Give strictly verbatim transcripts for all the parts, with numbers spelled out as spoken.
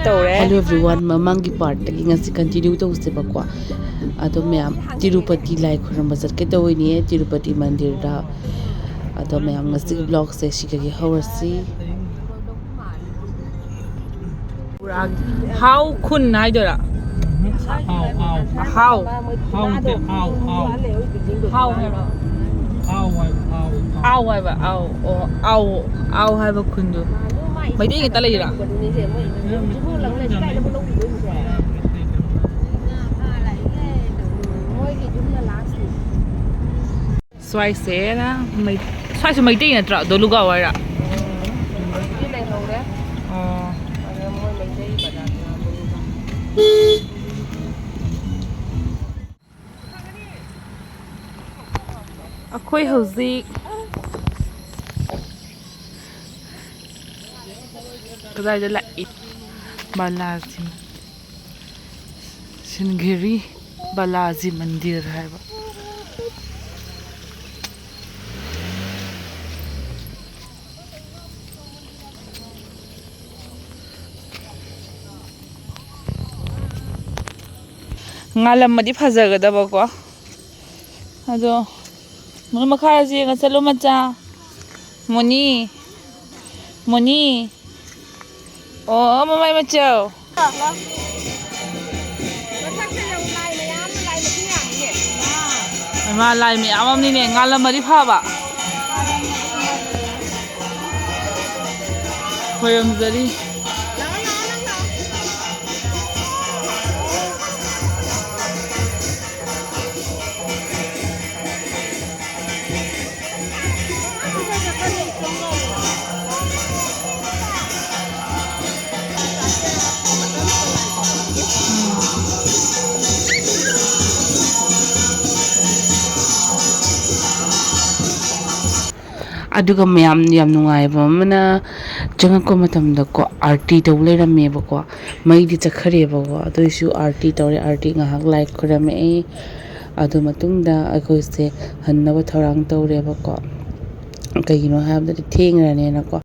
ꯇꯧꯔꯦ꯫ Hello everyone, ꯃꯃꯥꯡꯒꯤ ꯄꯥꯔꯠꯇꯒꯤ ꯉꯁꯤ ꯀꯟꯇꯤꯅ꯭ꯌꯨ ꯇꯧꯁꯦꯕꯀꯣ꯫ ꯑꯗꯣ ꯃꯌꯥꯝ, ꯇꯤꯔꯨꯄꯇꯤ ꯂꯥꯏ ꯈꯨꯔꯨꯝꯕ ꯆꯠꯀꯦ ꯇꯧꯔꯤꯅꯦ, ꯇꯤꯔꯨꯄꯇꯤ ꯃꯟꯗꯤꯔꯗ꯫ ꯑꯗꯣ ꯃꯌꯥꯝ, ꯉꯁꯤꯒꯤ ꯕ꯭ꯂꯣꯒꯁꯦ ꯁꯤꯗꯒꯤ ꯍꯧꯔꯁꯤ꯫ ꯍꯥꯎ ꯈꯨꯟ ꯍꯥꯏꯗꯣꯏꯔꯥ? ꯍꯥꯎ, ꯍꯥꯎ꯫ ꯍꯥꯎ꯫ ꯍꯥꯎ ꯅꯠꯇꯦ, ꯑꯥꯎ, ꯑꯥꯎ꯫ ꯍꯥꯎ ꯍꯥꯏꯕ꯫ ꯑꯥꯎ ꯍꯥꯏꯕ, ꯑꯥꯎ, ꯍꯥꯎ꯫ ꯑꯥꯎ ꯍꯥꯏꯕ, ꯑꯥꯎ, ꯑꯥꯎ ꯍꯥꯏꯕ ꯈꯨꯟꯗꯣ꯫ ꯃꯩꯇꯩ ꯉꯥꯛꯇ ꯂꯩꯔꯥ? ꯁ꯭ꯋꯥꯏꯁꯦꯅ ꯃꯩ-, ꯁ꯭ꯋꯥꯏꯁꯨ ꯃꯩꯇꯩ ꯅꯠꯇ꯭ꯔꯥ? ꯗꯣꯂꯨꯒꯥꯎ ꯍꯥꯏꯔ? ꯑꯣ꯫ ꯑꯩꯈꯣꯏ ꯍꯧꯖꯤꯛ ꯀꯗꯥꯏꯗ ꯂꯥꯛꯏ? ꯕꯥꯂꯥꯖꯤ, ꯁꯤꯟꯒꯦꯔꯤ ꯕꯥꯂꯥꯖꯤ ꯃꯟꯗꯤꯔ ꯍꯥꯏꯕ꯫ ꯉꯥꯜꯂꯝꯃꯗꯤ ꯐꯖꯒꯗꯕꯀꯣ꯫ ꯑꯗꯣ ꯃꯣꯏ ꯃꯈꯥꯗ ꯌꯦꯡꯉ ꯆꯠꯂꯣ, ꯃꯆꯥ꯫ Money, money. ꯑꯣ, ꯃꯃꯥꯏ ꯃꯆꯧ꯫ ꯃꯊꯛꯇ ꯌꯦꯡꯉꯨ, ꯂꯥꯏ ꯃꯌꯥꯝ ꯑꯃ, ꯂꯥꯏ ꯃꯁꯤꯡ ꯌꯥꯝꯃꯤꯅꯦ꯫ ꯏꯃꯥ, ꯂꯥꯏ ꯃꯌꯥꯝ ꯑꯃꯅꯤꯅꯦ, ꯉꯥꯜꯂꯝꯃꯗꯤ ꯐꯕ꯫ ꯈꯣꯏꯔꯝꯖꯔꯤ꯫ ꯑꯗꯨꯒ ꯃꯌꯥꯝ ꯌꯥꯝ ꯅꯨꯡꯉꯥꯏꯕ ꯑꯃꯅ, ꯆꯪꯉꯛꯄ ꯃꯇꯝꯗꯀꯣ, ꯑꯥꯔꯇꯤ ꯇꯧ ꯂꯩꯔꯝꯃꯦꯕꯀꯣ꯫ ꯃꯩꯗꯤ ꯆꯠꯈ꯭ꯔꯦꯕꯀꯣ, ꯑꯗꯨꯏꯁꯨ ꯑꯥꯔꯇꯤ ꯇꯧꯔꯦ꯫ ꯑꯥꯔꯇꯤ ꯉꯥꯏꯍꯥꯛ ꯂꯥꯏ ꯈꯨꯔꯝꯃꯛꯑꯦ꯫ ꯑꯗꯨ ꯃꯇꯨꯡꯗ ꯑꯩꯈꯣꯏꯁꯦ ꯍꯟꯅꯕ ꯊꯧꯔꯥꯡ ꯇꯧꯔꯦꯕꯀꯣ꯫ ꯀꯩꯒꯤꯅꯣ ꯍꯥꯏꯕꯗꯗꯤ ꯊꯦꯡꯉꯅꯦꯅꯀꯣ꯫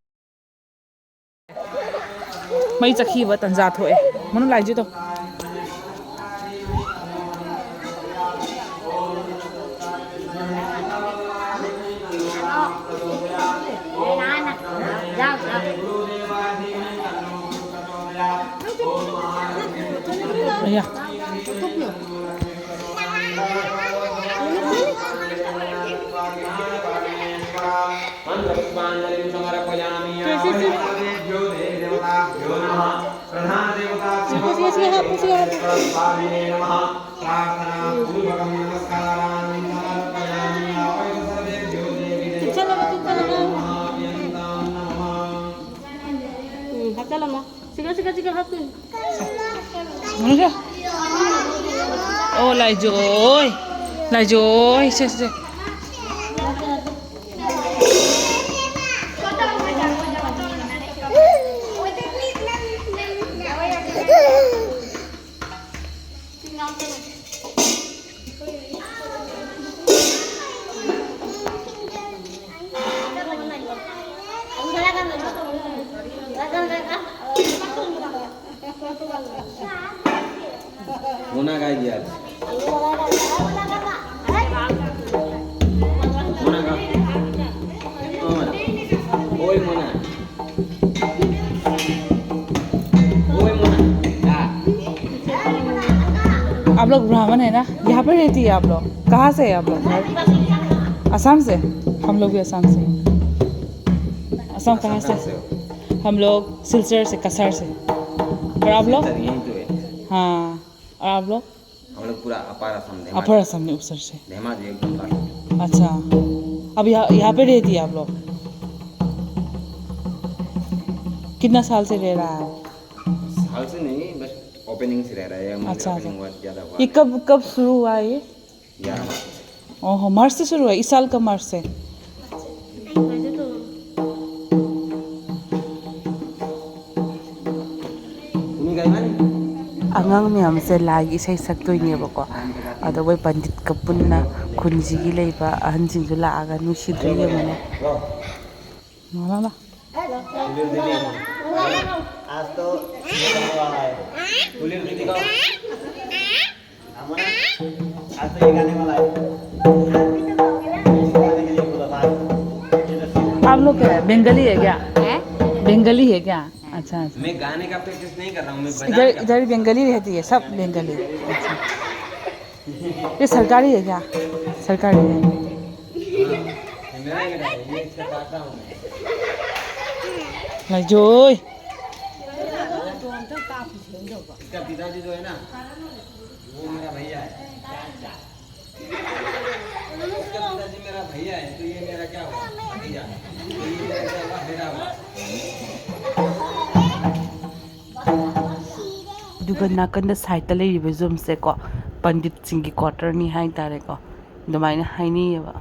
ꯃꯩ ꯆꯠꯈꯤꯕ ꯇꯟꯖꯥ ꯊꯣꯛꯑꯦ꯫ ꯃꯅꯨ ꯂꯥꯏꯖꯨꯗꯣ꯫ ꯑꯌꯥ꯫ मंत्रपुष्पाञ्जलिं समर्पयामि। जय श्री शिव। सर्वेभ्यो देवताभ्यो नमः। प्रधानदेवताभ्यो नमः। स्वामिने नमः। प्रार्थनापूर्वकं नमस्कारान् समर्पयामि। सर्वेभ्यो देवेभ्यो नमः। हम्म, हाथ चला माँ। सिखा, सिखा, सिखा, हाथ में। Oh, Laijoy. Laijoy, se, se. मुना गाय दिया। मुना का। ओए मुना। ओए मुना। हाँ। आप लोग ब्राह्मण है ना? यहाँ पे रहती है आप लोग? कहाँ से है आप लोग? आसाम से? हम लोग भी आसाम से हैं। आसाम कहाँ से? आसाम से हो? हम लोग सिलचर से, कसार से। और आप लोग? सिलचर यहीं तो है। हाँ। और आप लोग? हम लोग पूरा अपर असम, धेमाजी। अपर असम में, उस साइड से। धेमाजी एकदम पास। अच्छा, अब यहाँ, यहाँ पे रहती है आप लोग? कितना साल से रह रहा है? साल से नहीं, बस ओपनिंग से रह रहा है। मंदिर अच्छा, ओपनिंग अच्छा। हुआ, ज़्यादा हुआ ये नहीं। कब, कब शुरू हुआ ये? ग्यारह मार्च से। ओहो, मार्च से शुरू है, इस साल का मार्च से। ꯑꯉꯥꯡ ꯃꯌꯥꯝꯁꯦ ꯂꯥꯏꯒꯤ ꯏꯁꯩ ꯁꯛꯇꯣꯏꯅꯦꯕꯀꯣ꯫ ꯑꯗꯣ ꯃꯣꯏ ꯄꯟꯗꯤꯠꯀ ꯄꯨꯟꯅ ꯈꯨꯟꯁꯤꯒꯤ ꯂꯩꯕ ꯑꯍꯟꯁꯤꯡꯁꯨ ꯂꯥꯛꯑꯒ ꯅꯨꯡꯁꯤꯗ꯭ꯔꯣ ꯌꯦꯡꯉꯨꯅꯦ꯫ ꯂꯥ, ꯂꯥ, ꯂꯥ꯫ आज तो ये गाने वाला है। पुलिस भी दिखाओ। हम ना, आज तो ये गाने वाला है। गाने के लिए बोला था। ये तो आप लोग क्या है, बंगाली है क्या? हैं? बंगाली है क्या? अच्छा, अच्छा। मैं गाने का प्रैक्टिस नहीं कर रहा हूँ, मैं बजाने इधर, का। इधर बंगाली रहती है, सब बंगाली। अच्छा। ये सरकारी है क्या? सरकारी है। हाँ, ये मेरा ही बेटा है, ये इसका चाचा हूँ मैं। लजोई। इसका पिताजी जो है ना, वो मेरा भैया है। इसका पिताजी मेरा भैया है, तो ये मेरा क्या हुआ? भतीजा। तो ये मेरा क्या हुआ? बेटा हुआ। ꯑꯗꯨꯒ ꯅꯥꯀꯟꯗ ꯁꯥꯏꯠꯇ ꯂꯩꯔꯤꯕ ꯌꯨꯝꯁꯦꯀꯣ, ꯄꯟꯗꯤꯠꯁꯤꯡꯒꯤ ꯀ꯭ꯋꯥꯇꯔꯅꯤ ꯍꯥꯏ ꯇꯥꯔꯦꯀꯣ, ꯑꯗꯨꯃꯥꯏꯅ ꯍꯥꯏꯅꯩꯌꯦꯕ꯫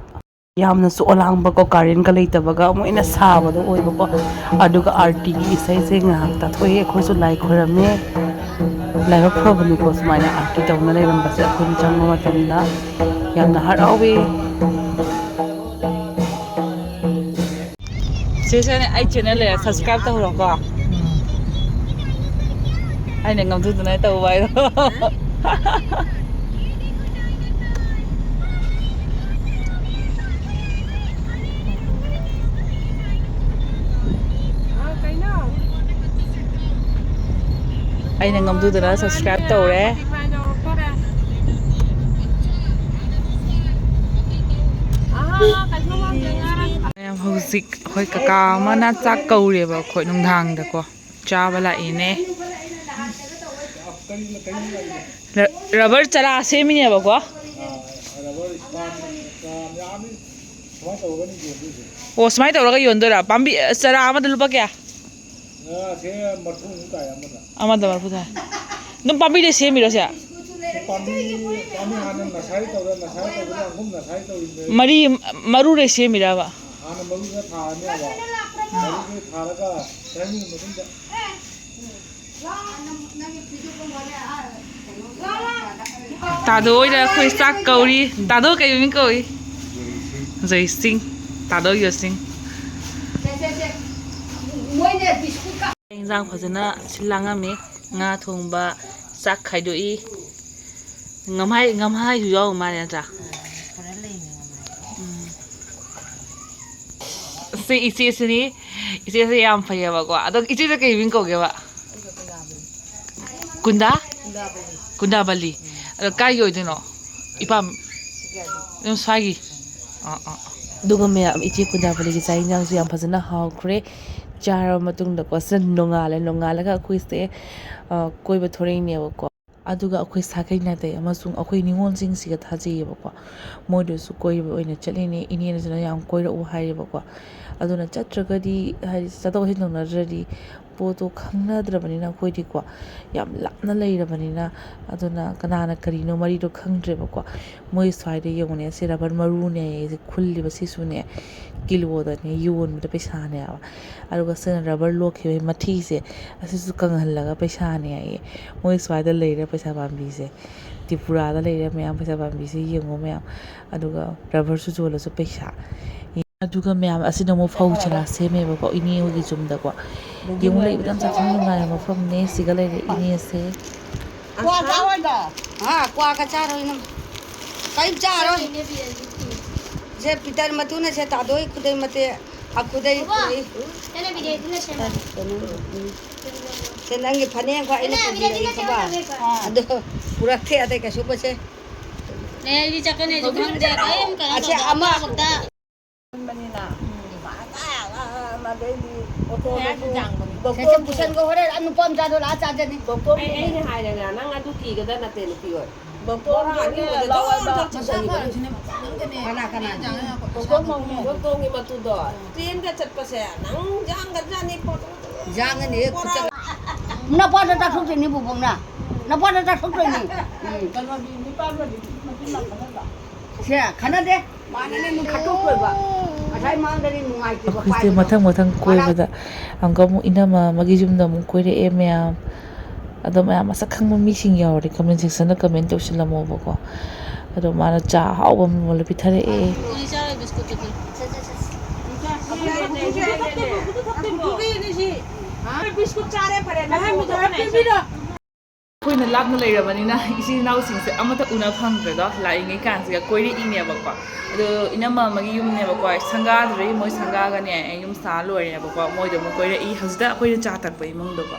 ꯌꯥꯝꯅꯁꯨ ꯑꯣꯂꯥꯡꯕꯀꯣ, ꯀꯥꯔꯦꯟꯒ ꯂꯩꯇꯕꯒ ꯑꯃꯨꯛ ꯍꯦꯟꯅ ꯁꯥꯕꯗꯣ ꯑꯣꯏꯕꯀꯣ꯫ ꯑꯗꯨꯒ ꯑꯥꯔꯇꯤꯒꯤ ꯏꯁꯩꯁꯦ ꯉꯥꯏꯍꯥꯛ ꯇꯥꯊꯣꯛꯑꯦ, ꯑꯩꯈꯣꯏꯁꯨ ꯂꯥꯏ ꯈꯣꯏꯔꯝꯃꯦ꯫ ꯂꯥꯏꯕꯛ ꯐꯕꯅꯤꯀꯣ, ꯁꯨꯃꯥꯏꯅ ꯑꯥꯔꯇꯤ ꯇꯧꯅ ꯂꯩꯔꯝꯕꯁꯦ ꯑꯩꯈꯣꯏꯅ ꯆꯪꯕ ꯃꯇꯝꯗ꯫ ꯌꯥꯝꯅ ꯍꯔꯥꯎꯋꯦ꯫ ꯁꯤꯁꯦ ꯑꯩ ꯆꯦꯅꯦꯜ ꯂꯩꯔꯦ, ꯁꯕꯁꯀ꯭ꯔꯥꯏꯕ ꯇꯧꯔꯣꯀꯣ꯫ ꯑꯩꯅ ꯉꯝꯖꯗꯅ ꯇꯧꯕ ꯍꯥꯏꯗꯣ꯫ ꯑꯩꯅ ꯉꯝꯖꯗꯅ ꯁꯕꯁꯀ꯭ꯔꯥꯏꯕ ꯇꯧꯔꯦ꯫ ꯃꯌꯥꯝ, ꯍꯧꯖꯤꯛ ꯑꯩꯈꯣꯏ ꯀꯀꯥ ꯑꯃꯅ ꯆꯥꯛ ꯀꯧꯔꯦꯕ, ꯑꯩꯈꯣꯏ ꯅꯨꯡꯗꯥꯡꯗꯀꯣ ꯆꯥꯕ ꯂꯥꯛꯏꯅꯦ꯫ ꯔ-, ꯔꯕꯔ ꯆꯔꯥ ꯁꯦꯝꯃꯤꯅꯦꯕꯀꯣ꯫ ꯑꯣ, ꯁꯨꯃꯥꯏꯅ ꯇꯧꯔꯒ ꯌꯣꯟꯗꯣꯏꯔꯥ? ꯄꯥꯝꯕꯤ, ꯆꯔꯥ ꯑꯃꯗ ꯂꯨꯄꯥ ꯀꯌꯥ? ꯆꯔꯥꯁꯦ ꯃꯔꯐꯨꯃꯨꯛ ꯇꯥꯏ ꯑꯃꯗ꯫ ꯑꯃꯗ ꯃꯔꯐꯨ ꯇꯥꯏ꯫ ꯑꯗꯨꯝ ꯄꯥꯝꯕꯤꯗꯩ ꯁꯦꯝꯃꯤꯔꯣ ꯁꯦ? ꯄꯥꯝꯕꯤ, ꯄꯥꯝꯕꯤ ꯍꯥꯟꯅ ꯅꯁꯥꯏ ꯇꯧꯔꯦ, ꯅꯁꯥꯏ ꯇꯧꯕꯗ ꯑꯍꯨꯝ ꯅꯁꯥꯏ ꯇꯧꯔꯤꯅꯦ꯫ ꯃꯔꯤ, ꯃꯔꯨꯗꯩ ꯁꯦꯝꯃꯤꯔꯕ? ꯍꯥꯟꯅ ꯃꯔꯨꯗ ꯊꯥꯔꯅꯦꯕ꯫ ꯃꯔꯨꯗ ꯊꯥꯔꯒ ꯆꯍꯤ ꯑꯃꯒꯤ ꯃꯇꯨꯡꯗ꯫ ꯇꯥꯗꯣ ꯍꯣꯏꯗ ꯑꯩꯈꯣꯏ ꯆꯥꯛ ꯀꯧꯔꯤ꯫ ꯇꯥꯗꯣ ꯀꯩ ꯃꯃꯤꯡ ꯀꯧꯏ? ꯖꯣꯏꯁꯤꯡ꯫ ꯇꯥꯗꯣ ꯖꯣꯏꯁꯤꯡ꯫ ꯏꯟꯖꯥꯡ ꯐꯖꯅ ꯁꯤꯜ ꯂꯥꯡꯉꯝꯃꯤ꯫ ꯉꯥ ꯊꯣꯡꯕ, ꯆꯥꯛ ꯈꯥꯏꯗꯣꯛꯏ꯫ ꯉꯝꯍꯥꯏ, ꯉꯝꯍꯥꯏꯁꯨ ꯌꯥꯎꯕ ꯃꯥꯜꯂꯦ, ꯅꯠꯇ꯭ꯔꯥ? ꯎꯝ꯫ ꯁꯤ ꯏꯆꯦꯁꯤꯅꯤ꯫ ꯏꯆꯦꯁꯦ ꯌꯥꯝ ꯐꯩꯌꯦꯕꯀꯣ꯫ ꯑꯗꯣ ꯏꯆꯦꯁꯦ ꯀꯩ ꯃꯤꯡ ꯀꯧꯒꯦꯕ? ꯀꯨꯟꯗꯥ? ꯀꯨꯟꯗꯥꯕꯂꯤ꯫ ꯑꯗꯣ ꯀꯥꯏꯒꯤ ꯑꯣꯏꯗꯣꯏꯅꯣ? ꯏꯄꯥꯝ-, ꯑꯗꯨꯝ ꯁ꯭ꯋꯥꯏꯒꯤ꯫ ꯑꯥ, ꯑꯥ, ꯑꯥ꯫ ꯑꯗꯨꯒ ꯃꯌꯥꯝ, ꯏꯆꯦ ꯀꯨꯟꯗꯥꯕꯂꯤꯒꯤ ꯆꯥꯛ ꯏꯟꯖꯥꯡꯁꯨ ꯌꯥꯝ ꯐꯖꯅ ꯍꯥꯎꯈ꯭ꯔꯦ꯫ ꯆꯥꯔꯕ ꯃꯇꯨꯡꯗꯀꯣ, ꯁꯤꯗ ꯅꯣꯡꯉꯥꯜꯂꯦ꯫ ꯅꯣꯡꯉꯥꯜꯂꯒ ꯑꯩꯈꯣꯏꯁꯦ, ꯑ, ꯀꯣꯏꯕ ꯊꯣꯔꯛꯏꯅꯦꯕꯀꯣ꯫ ꯑꯗꯨꯒ ꯑꯩꯈꯣꯏ ꯁꯥꯒꯩ ꯅꯥꯇꯩ ꯑꯃꯁꯨꯡ ꯑꯩꯈꯣꯏ ꯅꯤꯉꯣꯜꯁꯤꯡꯁꯤꯒ ꯊꯥꯖꯩꯌꯦꯕꯀꯣ꯫ ꯃꯣꯏꯗꯁꯨ ꯀꯣꯏꯕ ꯑꯣꯏꯅ ꯆꯠꯂꯤꯅꯦ꯫ ꯏꯅꯦꯅꯁꯨ ꯌꯥꯝ ꯀꯣꯏꯔꯛꯎ ꯍꯥꯏꯔꯦꯕꯀꯣ꯫ ꯑꯗꯨꯅ ꯆꯠꯇ꯭ꯔꯒꯗꯤ, ꯍꯥꯏꯗꯤ, ꯆꯠꯊꯣꯛ ꯆꯠꯁꯤꯟ ꯇꯧꯅꯗ꯭ꯔꯗꯤ ꯄꯣꯠꯇꯣ ꯈꯪꯅꯗ꯭ꯔꯕꯅꯤꯅ ꯑꯩꯈꯣꯏꯗꯤꯀꯣ, ꯌꯥꯝ ꯂꯥꯞꯅ ꯂꯩꯔꯕꯅꯤꯅ, ꯑꯗꯨꯅ ꯀꯅꯥꯅ ꯀꯔꯤꯅꯣ ꯃꯔꯤꯗꯣ ꯈꯪꯗ꯭ꯔꯦꯕꯀꯣ꯫ ꯃꯣꯏ ꯁ꯭ꯋꯥꯏꯗ ꯌꯦꯡꯉꯨꯅꯦ, ꯁꯤ ꯔꯕꯔ ꯃꯔꯨꯅꯦ, ꯁꯤ ꯈꯨꯜꯂꯤꯕ ꯁꯤꯁꯨꯅꯦ, ꯀꯤꯂꯣꯗꯅꯦ ꯌꯣꯟꯕꯗ ꯄꯩꯁꯥꯅꯦꯕ꯫ ꯑꯗꯨꯒ ꯁꯤꯅ ꯔꯕꯔ ꯂꯣꯛꯈꯤꯕꯒꯤ ꯃꯊꯤꯁꯦ, ꯑꯁꯤꯁꯨ ꯀꯪꯍꯜꯂꯒ ꯄꯩꯁꯥꯅꯦ ꯍꯥꯏꯌꯦ꯫ ꯃꯣꯏ ꯁ꯭ꯋꯥꯏꯗ ꯂꯩꯔꯦ ꯄꯩꯁꯥ ꯄꯥꯝꯕꯤꯁꯦ, ꯇ꯭ꯔꯤꯄꯨꯔꯥꯗ ꯂꯩꯔꯦ ꯃꯌꯥꯝ ꯄꯩꯁꯥ ꯄꯥꯝꯕꯤꯁꯦ, ꯌꯦꯡꯉꯣ ꯃꯌꯥꯝ꯫ ꯑꯗꯨꯒ ꯔꯕꯔꯁꯨ ꯌꯣꯜꯂꯁꯨ ꯄꯩꯁꯥ꯫ ꯑꯗꯨꯒ ꯃꯌꯥꯝ ꯑꯁꯤꯅ ꯑꯃꯨꯛ ꯐꯧ ꯆꯔꯥ ꯁꯦꯝꯃꯦꯕꯀꯣ, ꯏꯅꯦ ꯍꯣꯏꯒꯤ ꯌꯨꯝꯗꯀꯣ꯫ ꯌꯦꯡꯉꯨ, ꯂꯩꯕꯗ ꯌꯥꯝ ꯆꯥꯛꯈꯨꯝ ꯅꯨꯡꯉꯥꯏꯕ ꯃꯐꯝꯅꯦ꯫ ꯁꯤꯒ ꯂꯩꯔꯦ ꯏꯅꯦꯁꯦ꯫ ꯀ꯭ꯋꯥ ꯆꯥꯔꯣꯏꯗꯣ? ꯍꯥ, ꯀ꯭ꯋꯥꯒ ꯆꯥꯔꯣꯏ ꯅꯪ? ꯀꯔꯤꯝ ꯆꯥꯔꯣꯏ꯫ ꯁꯦ ꯄꯤꯇꯔ ꯃꯇꯨꯅ ꯁꯦ ꯇꯥꯗꯣꯏ ꯈꯨꯗꯩ ꯃꯇꯦꯛ, ꯑ, ꯈꯨꯗꯩ ꯕꯕꯥ, ꯄꯨꯔꯤ꯫ ꯑꯩꯅ ꯕꯤꯗꯦꯗꯨꯅ ꯁꯦꯝꯃꯦ꯫ ꯀꯩꯅꯣ, ꯎꯝ꯫ ꯁꯦ ꯅꯪꯒꯤ ꯐꯅꯦꯛ ꯑꯃꯈꯛ ꯑꯩꯅ ꯑꯩꯅ ꯄꯨꯕꯤꯔꯛꯏ ꯕꯤꯗꯦꯗꯨꯅ ꯈꯪꯕ? ꯁꯦꯝꯃꯦ꯫ ꯑꯗꯣ ꯄꯨꯔꯛꯇꯦ ꯑꯇꯩ ꯀꯩꯁꯨ ꯄꯣꯠꯁꯦ꯫ ꯑꯦ, ꯑꯩꯗꯤ ꯆꯠꯀꯅꯤ, ꯑꯩꯁꯨ ꯈꯪꯗꯦ꯫ ꯀꯔꯤꯝ ꯀꯩꯅꯣ ꯑꯁꯦ ꯇꯧꯗꯦ꯫ ꯑꯃ ꯑꯃꯈꯛꯇ꯫ ꯕꯅꯤꯅ꯫ ꯃꯥꯗꯩꯗꯤ ꯑꯣꯇꯣꯗꯁꯨ ꯁꯦ, ꯁꯦ, ꯄꯨꯁꯟꯈꯣ, ꯍꯣꯔꯦꯟ ꯅꯨꯄꯥ ꯃꯆꯥꯗꯣ ꯂꯥꯛꯑ ꯆꯥꯖꯅꯤ꯫ ꯗꯣꯛꯇꯔ ꯑꯩ, ꯑꯩꯅ ꯍꯥꯏꯔꯦꯅ, ꯅꯪ ꯑꯗꯨ ꯀꯤꯒꯗ ꯅꯠꯇꯦ, ꯅꯨꯄꯤ ꯑꯣꯏ꯫ ꯗꯣꯛꯇꯔ ꯕꯣꯔꯥ ꯑꯅꯤ ꯂꯧꯔꯒ ꯃꯁꯥ ꯐꯔꯁꯤꯅꯦ, ꯅꯪꯒꯅꯦ꯫ ꯀꯅꯥ, ꯀꯅꯥ? ꯗꯣꯛꯇꯔ ꯃꯧ-, ꯗꯣꯛꯇꯔꯒꯤ ꯃꯇꯨꯗꯣ꯫ ꯇ꯭ꯔꯦꯟꯒ ꯆꯠꯄꯁꯦ ꯅꯪ ꯌꯥꯡꯒꯗ꯭ꯔꯥꯅꯤ ꯄꯣꯠ-, ꯌꯥꯡꯒꯅꯤ, ꯕꯣꯔꯥ ꯈꯨꯠ ꯆꯠ-, ꯅꯄꯥꯗ ꯇꯥꯊꯣꯛꯇꯣꯏꯅꯤ, ꯕꯨꯕꯣꯛꯅ꯫ ꯅꯄꯥꯗ ꯇꯥꯊꯣꯛꯇꯣꯏꯅꯤ꯫ ꯎꯝ꯫ ꯀꯩꯅꯣꯗꯤ, ꯅꯨꯄꯥꯗꯨꯗꯤ ꯃꯆꯤꯟ ꯌꯥꯝ ꯈꯟꯅꯕ꯫ ꯁꯦ, ꯈꯟꯅꯗꯦ꯫ ꯃꯥꯅꯅꯦ ꯅꯨꯡ ꯈꯠꯇꯣꯛꯇꯣꯏꯕ꯫ ꯉꯁꯥꯏ ꯃꯥꯡꯗꯗꯤ ꯅꯨꯡꯉꯥꯏꯇꯦꯕ ꯑꯩꯈꯣꯏꯁꯦ ꯄꯥꯏꯕꯗꯣ꯫ ꯃꯊꯪ ꯃꯊꯪ ꯀꯣꯏꯕꯗ ꯑꯃꯨꯛꯀ ꯑꯃꯨꯛ ꯏꯅꯝꯃ ꯑꯃꯒꯤ ꯌꯨꯝꯗ ꯑꯃꯨꯛ ꯀꯣꯏꯔꯛꯑꯦ ꯃꯌꯥꯝ꯫ ꯑꯗꯣ ꯃꯌꯥꯝ ꯃꯁꯛ ꯈꯪꯕ ꯃꯤꯁꯤꯡ ꯌꯥꯎꯔꯗꯤ comment section ꯗ comment ꯇꯧꯁꯤꯜꯂꯝꯃꯣꯕꯀꯣ꯫ ꯑꯗꯣ ꯃꯥꯅ ꯆꯥ ꯑꯍꯥꯎꯕ ꯑꯃ ꯂꯣꯜꯂ ꯄꯤꯊꯔꯛꯑꯦ꯫ ꯁꯦ, ꯁꯦ, ꯁꯦ꯫ ꯑꯩꯈꯣꯏꯅ ꯂꯥꯞꯅ ꯂꯩꯔꯕꯅꯤꯅ ꯏꯆꯤꯜ ꯏꯅꯥꯎꯁꯤꯡꯁꯦ ꯑꯃꯠꯇ ꯎꯅ ꯐꯪꯗ꯭ꯔꯦꯗꯣ꯫ ꯂꯥꯛꯏꯉꯩ ꯀꯥꯟꯁꯤꯒ ꯀꯣꯏꯔꯛꯏꯅꯦꯕꯀꯣ꯫ ꯑꯗꯣ ꯏꯅꯝꯃ ꯑꯃꯒꯤ ꯌꯨꯝꯅꯦꯕꯀꯣ, ꯁꯪꯒꯥꯗ꯭ꯔꯤ꯫ ꯃꯣꯏ ꯁꯪꯒꯥꯒꯅꯦ ꯌꯨꯝ ꯁꯥ ꯂꯣꯏꯔꯦꯕꯀꯣ꯫ ꯃꯣꯏꯗ ꯑꯃꯨꯛ ꯀꯣꯏꯔꯛꯏ꯫ ꯍꯧꯖꯤꯛꯇ ꯑꯩꯈꯣꯏꯅ ꯆꯥ ꯊꯛꯄ ꯏꯃꯨꯡꯗꯣꯀꯣ꯫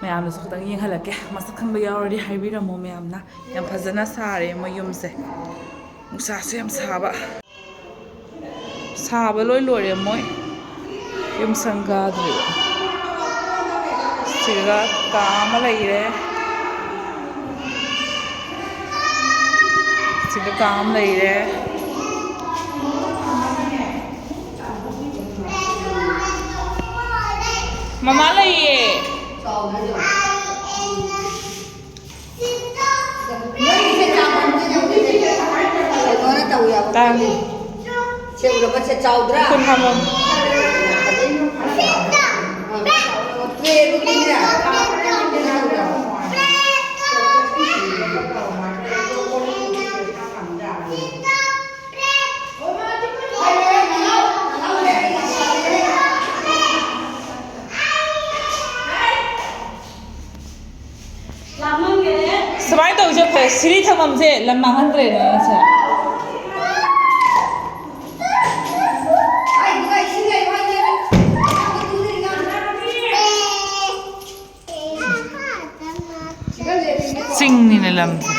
ꯃꯌꯥꯝꯗꯁꯨ ꯈꯤꯇꯪ ꯌꯦꯡꯍꯜꯂꯛꯀꯦ꯫ ꯃꯁꯛ ꯈꯪꯕ ꯌꯥꯎꯔꯗꯤ ꯍꯥꯏꯕꯤꯔꯝꯃꯣ ꯃꯌꯥꯝꯅ꯫ ꯌꯥꯝ ꯐꯖꯅ ꯁꯥꯔꯦ ꯃꯣꯏ ꯌꯨꯝꯁꯦ꯫ ꯅꯨꯡꯁꯥꯁꯨ ꯌꯥꯝ ꯁꯥꯕ꯫ ꯁꯥꯕ ꯂꯣꯏ ꯂꯣꯏꯔꯦ ꯃꯣꯏ꯫ ꯌꯨꯝ ꯁꯪꯒꯥꯗ꯭ꯔꯤꯕ꯫ ꯁꯤꯗ ꯀꯥ ꯑꯃ ꯂꯩꯔꯦ꯫ ꯁꯤꯗ ꯀꯥ ꯑꯃ ꯂꯩꯔꯦ꯫ ꯃꯃꯥ ꯂꯩꯌꯦ꯫ ꯅꯣꯏꯒꯤꯁꯦ ꯆꯥꯎꯃꯟꯗꯦ, ꯌꯥꯝ ꯀꯩꯅꯣꯅ ꯇꯧ ꯌꯥꯕ ꯇꯥꯡꯉꯤ꯫ ꯁꯦ ꯎꯔꯕ? ꯁꯦ ꯆꯥꯎꯗ꯭ꯔꯥ? ꯈꯨꯟ ꯍꯥꯝꯃꯝ꯫ ꯇ꯭ꯔꯦꯗꯨꯗꯤꯅꯦ꯫ ꯁꯨꯃꯥꯏꯅ ꯇꯧꯁꯦ ꯐꯩ, ꯁꯤꯔꯤ ꯊꯝꯐꯝꯁꯦ ꯂꯝ ꯃꯥꯡꯍꯟꯗ꯭ꯔꯦꯗꯅ ꯁꯦ꯫ ꯆꯤꯡꯅꯤꯅ ꯂꯝꯁꯦ꯫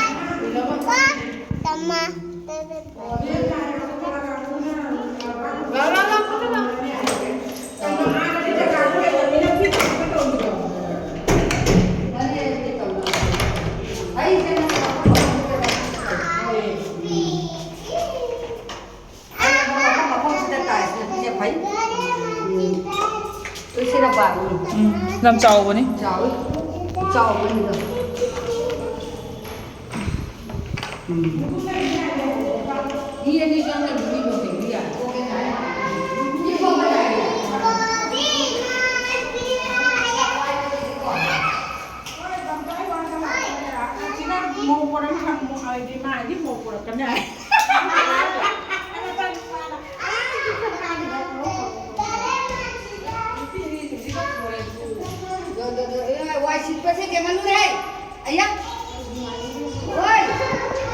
ꯃꯐꯝꯁꯤꯗ ꯇꯥꯏꯁ ꯅꯞꯄꯤꯁꯦ ꯐꯩ꯫ ꯎꯝ꯫ ꯂꯣꯏ ꯁꯤꯅ ꯄꯥꯝꯃꯤ꯫ ꯎꯝ, ꯂꯝ ꯆꯥꯎꯕꯅꯤ꯫ ꯆꯥꯎꯏ꯫ ꯆꯥꯎꯕꯅꯤꯗ꯫ ꯎꯝ꯫ ꯃꯤ ꯑꯅꯤ ꯆꯪꯅ ꯃꯤ ꯂꯣꯏꯁꯤꯟꯕ ꯌꯥꯏ꯫ ꯍꯣꯏ, ꯕꯝꯄꯥꯏ ꯋꯥꯟꯗ ꯂꯥꯛꯄꯅꯦ꯫ ꯑꯁꯤꯅ ꯃꯧ ꯄꯣꯔꯛꯀꯅꯤ ꯍꯪꯉꯨ ꯍꯥꯏꯗꯤ ꯃꯥ ꯍꯥꯏꯗꯤ ꯃꯧ ꯄꯣꯔꯛꯀꯅꯤ ꯍꯥꯏ꯫ ꯅꯨꯄꯤ ꯑꯅꯤꯁꯤꯡꯁꯤꯒ ꯐꯣꯔꯦꯟꯁꯨ꯫ ꯌꯦꯡꯍꯜꯂꯨꯅꯦ꯫ ꯑꯌꯥ꯫ ꯍꯣꯏ꯫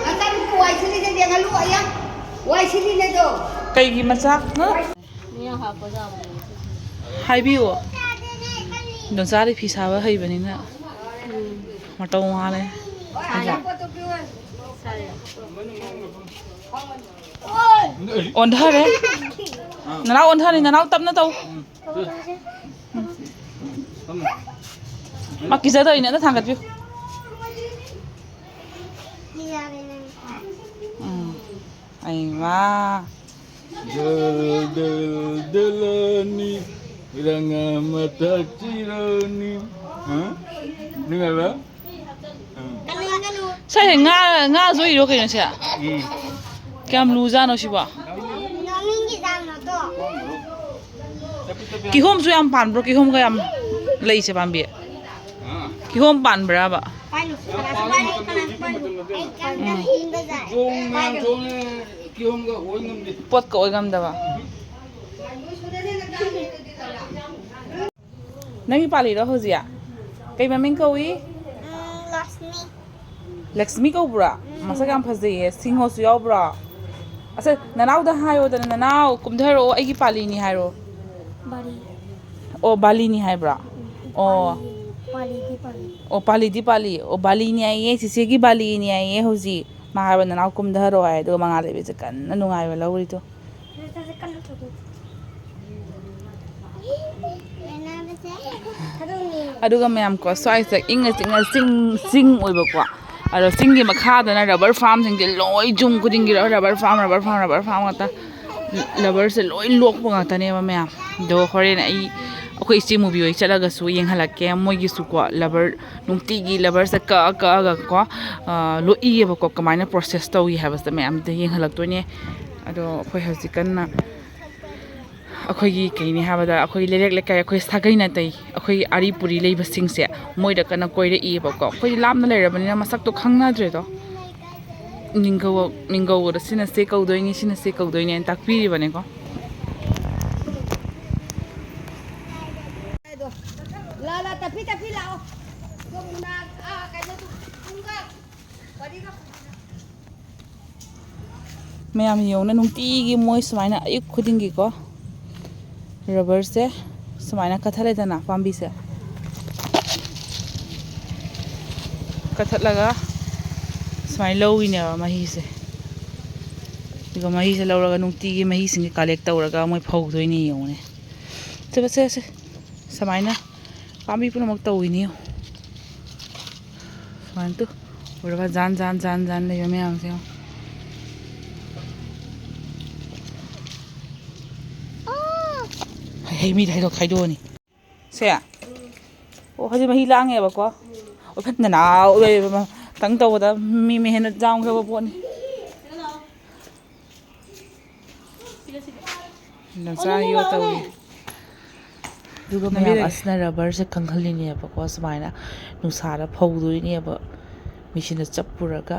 ꯅꯆꯥꯅꯨꯄꯤ ꯋꯥꯏ ꯁꯤꯠꯂꯤꯁꯦ ꯌꯦꯡꯍꯜꯂꯨ꯫ ꯑꯌꯥ꯫ ꯋꯥꯏ ꯁꯤꯠꯂꯤꯅꯦꯗꯣ꯫ ꯀꯩꯒꯤ ꯃꯆꯥ? ꯍꯥ? ꯍꯥꯏꯕꯤꯌꯨ꯫ ꯏꯟꯗꯣꯝꯆꯥꯗꯤ ꯐꯤ ꯁꯥꯕ ꯍꯩꯕꯅꯤꯅ꯫ ꯃꯇꯧ ꯃꯥꯜꯂꯦ꯫ ꯅꯠꯇ꯭ꯔꯥ? ꯑꯣꯟꯊꯔꯦ꯫ ꯅꯅꯥꯎ ꯑꯣꯟꯊꯔꯦ, ꯅꯅꯥꯎ ꯇꯞꯅ ꯇꯧ꯫ ꯃꯥ ꯀꯤꯖꯗꯧꯔꯤꯅꯦ, ꯑꯝꯇ ꯊꯥꯡꯒꯠꯄꯤꯌꯨ꯫ ꯎꯝ꯫ ꯑꯩ ꯃꯥ꯫ ꯗꯜ, ꯗꯜ, ꯗꯂꯅꯤ, ꯔꯪ ꯑꯃ ꯊꯛꯁꯤꯔꯅꯤ꯫ ꯍꯥ? ꯅꯨꯡꯉꯥꯏꯕ꯭ꯔꯥ? ꯁꯦ, ꯉꯥ, ꯉꯥ ꯌꯣꯛꯏꯔꯣ ꯀꯩꯅꯣ ꯁꯦ? ꯎꯝ꯫ ꯀꯌꯥꯝ ꯂꯨꯖꯥꯠꯅꯣ ꯁꯤꯕꯣ? ꯀꯤꯍꯣꯝꯁꯨ ꯌꯥꯝ ꯄꯥꯟꯕ꯭ꯔꯣ? ꯀꯤꯍꯣꯝꯒ ꯌꯥꯝ ꯂꯩꯁꯦ ꯄꯥꯝꯕꯤ? ꯀꯤꯍꯣꯝ ꯄꯥꯟꯕ꯭ꯔꯕ? ꯄꯥꯏꯅꯨ, ꯀꯅꯥꯁꯨ ꯄꯥꯏꯔꯣꯏ, ꯀꯅꯥꯁꯨ ꯄꯥꯏꯔꯣꯏ꯫ ꯑꯩ ꯀꯟꯅ ꯎꯝ꯫ ꯏꯟꯕ ꯖꯥꯠ꯫ ꯄꯣꯠꯀ ꯑꯣꯏ ꯉꯝꯗꯕ꯫ ꯅꯪꯒꯤ ꯄꯥꯜꯂꯤꯔꯣ ꯍꯧꯖꯤꯛ? ꯀꯩ ꯃꯃꯤꯡ ꯀꯧꯏ? ꯎꯝ, ꯂꯛꯁꯃꯤ꯫ ꯂꯛꯁꯃꯤ ꯀꯧꯕ꯭ꯔꯥ? ꯎꯝ꯫ ꯃꯁꯛ ꯌꯥꯝ ꯐꯖꯩꯌꯦ, ꯁꯤꯡꯍꯣꯁꯨ ꯌꯥꯎꯕ꯭ꯔꯣ? ꯑꯁ, ꯅꯅꯥꯎꯗ ꯍꯥꯏꯌꯣꯗꯅ, "ꯅꯅꯥꯎ, ꯀꯨꯝꯊꯔꯛꯑꯣ, ꯑꯩꯒꯤ ꯄꯥꯜꯂꯤꯅꯤ" ꯍꯥꯏꯔꯣ꯫ ꯕꯥꯂꯤ꯫ ꯑꯣ, ꯕꯥꯂꯤꯅꯤ ꯍꯥꯏꯕ꯭ꯔꯥ? ꯎꯝ, ꯑꯣ꯫ ꯄꯥꯂꯤ, ꯄꯥꯂꯤꯗꯤ ꯄꯥꯂꯤ꯫ ꯑꯣ, ꯄꯥꯂꯤꯗꯤ ꯄꯥꯂꯤ꯫ ꯑꯣ, ꯕꯥꯂꯤꯅꯤ ꯍꯥꯏꯌꯦ, ꯆꯤꯆꯦꯒꯤ ꯕꯥꯂꯤꯅꯤ ꯍꯥꯏꯌꯦ ꯍꯧꯖꯤꯛ꯫ ꯃꯥ ꯍꯥꯏꯕ, "ꯅꯅꯥꯎ ꯀꯨꯝꯊꯔꯛꯑꯣ" ꯍꯥꯏ, ꯑꯗꯨꯒ ꯃꯉꯥꯜ ꯂꯩꯕꯤꯁꯦ ꯀꯟꯅ ꯅꯨꯡꯉꯥꯏꯕ ꯂꯧꯔꯤꯗꯣ꯫ ꯑꯗꯨꯒ ꯃꯌꯥꯝ ꯀꯣ, ꯁ꯭ꯋꯥꯏꯁꯦ ꯏꯪꯅ ꯆꯤꯛꯅ ꯆꯤꯡ, ꯆꯤꯡ ꯑꯣꯏꯕꯀꯣ, ꯑꯗꯣ ꯆꯤꯡꯒꯤ ꯃꯈꯥꯗꯅ ꯔꯕꯔ ꯐꯥꯔꯝꯁꯤꯡꯁꯦ ꯂꯣꯏ, ꯌꯨꯝ ꯈꯨꯗꯤꯡꯒꯤ rubber farm, rubber farm, rubber farm ꯉꯥꯛꯇ꯫ ꯔꯕꯔꯁꯦ ꯂꯣꯏ ꯂꯣꯛꯄ ꯉꯥꯛꯇꯅꯦꯕ ꯃꯌꯥꯝ꯫ ꯑꯗꯣ ꯍꯣꯔꯦꯟ ꯑꯩ, ꯑꯩꯈꯣꯏ ꯏꯆꯦ ꯃꯨꯕꯤ ꯍꯣꯏ ꯆꯠꯂꯒꯁꯨ ꯌꯦꯡꯍꯜꯂꯛꯀꯦ꯫ ꯃꯣꯏꯒꯤꯁꯨꯀꯣ ꯔꯕꯔ ꯅꯨꯡꯇꯤꯒꯤ ꯔꯕꯔꯁꯦ ꯀꯛꯑ ꯀꯛꯑꯒꯀꯣ, ꯑ, ꯂꯣꯛꯏꯌꯦꯕꯀꯣ꯫ ꯀꯃꯥꯏꯅ ꯄ꯭ꯔꯣꯁꯦꯁ ꯇꯧꯏ ꯍꯥꯏꯕꯁꯦ ꯃꯌꯥꯝꯗ ꯌꯦꯡꯍꯜꯂꯛꯇꯣꯏꯅꯦ꯫ ꯑꯗꯣ ꯑꯩꯈꯣꯏ ꯍꯧꯖꯤꯛ ꯀꯟꯅ ꯑꯩꯈꯣꯏꯒꯤ ꯀꯩꯅꯤ ꯍꯥꯏꯕꯗ, ꯑꯩꯈꯣꯏ ꯂꯩꯔꯛ ꯂꯩꯀꯥꯏ, ꯑꯩꯈꯣꯏ ꯁꯥꯒꯩ ꯅꯥꯇꯩ, ꯑꯩꯈꯣꯏ ꯑꯥꯔꯤ ꯄꯨꯔꯤ ꯂꯩꯕꯁꯤꯡꯁꯦ ꯃꯣꯏꯗ ꯀꯟꯅ ꯀꯣꯏꯔꯛꯏꯕꯀꯣ꯫ ꯑꯩꯈꯣꯏꯗꯤ ꯂꯥꯞꯅ ꯂꯩꯔꯕꯅꯤꯅ ꯃꯁꯛꯇꯣ ꯈꯪꯅꯗ꯭ꯔꯦꯗꯣ꯫ ꯅꯤꯡꯒꯧ-, ꯅꯤꯡꯒꯧꯕꯗ ꯁꯤꯅ ꯁꯦ ꯀꯧꯗꯣꯏꯅꯤ, ꯁꯤꯅ ꯁꯦ ꯀꯧꯗꯣꯏꯅꯦꯅ ꯇꯥꯛꯄꯤꯔꯤꯕꯅꯤꯀꯣ꯫ ꯂꯥ, ꯂꯥ, ꯇꯞꯄꯤ, ꯇꯞꯄꯤ ꯂꯥꯛꯑꯣ꯫ ꯃꯌꯥꯝ ꯌꯦꯡꯉꯨꯅꯦ, ꯅꯨꯡꯇꯤꯒꯤ ꯃꯣꯏ ꯁꯨꯃꯥꯏꯅ ꯑꯌꯨꯛ ꯈꯨꯗꯤꯡꯒꯤꯀꯣ ꯔꯕꯔꯁꯦ ꯁꯨꯃꯥꯏꯅ ꯀꯠꯊꯠꯂꯦꯗꯅ, ꯄꯥꯝꯕꯤꯁꯦ ꯀꯠꯊꯠꯂꯒ ꯁꯨꯃꯥꯏꯅ ꯂꯧꯋꯤꯅꯦꯕ ꯃꯍꯤꯁꯦ꯫ ꯑꯗꯨꯒ ꯃꯍꯤꯁꯦ ꯂꯧꯔꯒ ꯅꯨꯡꯇꯤꯒꯤ ꯃꯍꯤꯁꯤꯡꯁꯦ ꯀꯂꯦꯛ ꯇꯧꯔꯒ ꯃꯣꯏ ꯐꯧꯗꯣꯏꯅꯦ ꯌꯦꯡꯉꯨꯅꯦ꯫ ꯁꯦ, ꯁꯦ, ꯁꯦ꯫ ꯁꯨꯃꯥꯏꯅ ꯄꯥꯝꯕꯤ ꯄꯨꯝꯅꯃꯛ ꯇꯧꯋꯤꯅꯦ ꯌꯦꯡꯉꯨ꯫ ꯁꯨꯃꯥꯏꯅ ꯇꯨ ꯎꯔꯕ ꯖꯥꯟ ꯖꯥꯟ ꯖꯥꯟ ꯖꯥꯟ ꯂꯩꯕ ꯃꯌꯥꯝꯁꯦ ꯌꯦꯡꯉꯨ꯫ ꯍꯩ, ꯍꯩ, ꯃꯤꯗ ꯍꯩꯗꯣꯛ ꯈꯥꯏꯗꯣꯛꯑꯅꯤ꯫ ꯁꯦ꯫ ꯑꯣ, ꯍꯧꯖꯤꯛ ꯃꯍꯤ ꯂꯥꯡꯉꯦꯕꯀꯣ꯫ ꯑꯣ, ꯐꯠꯇꯅ ꯅꯥꯎ ꯂꯩꯔꯦꯕ꯫ ꯈꯤꯇꯪ ꯇꯧꯕꯗ ꯃꯤ ꯃꯍꯦꯟꯅ ꯆꯥꯝꯈ꯭ꯔꯕ ꯄꯣꯠꯅꯤ꯫ ꯅꯆꯥ ꯌꯣ ꯇꯧꯔꯤ꯫ ꯑꯗꯨꯒ ꯃꯌꯥꯝ ꯑꯁꯤꯅ ꯔꯕꯔꯁꯦ ꯀꯪꯍꯜꯂꯤꯅꯦꯕꯀꯣ꯫ ꯁꯨꯃꯥꯏꯅ ꯅꯨꯡꯁꯥꯗ ꯐꯧꯗꯣꯏꯅꯦꯕ꯫ ꯃꯦꯆꯤꯟꯗ ꯆꯞꯄꯨꯔꯒ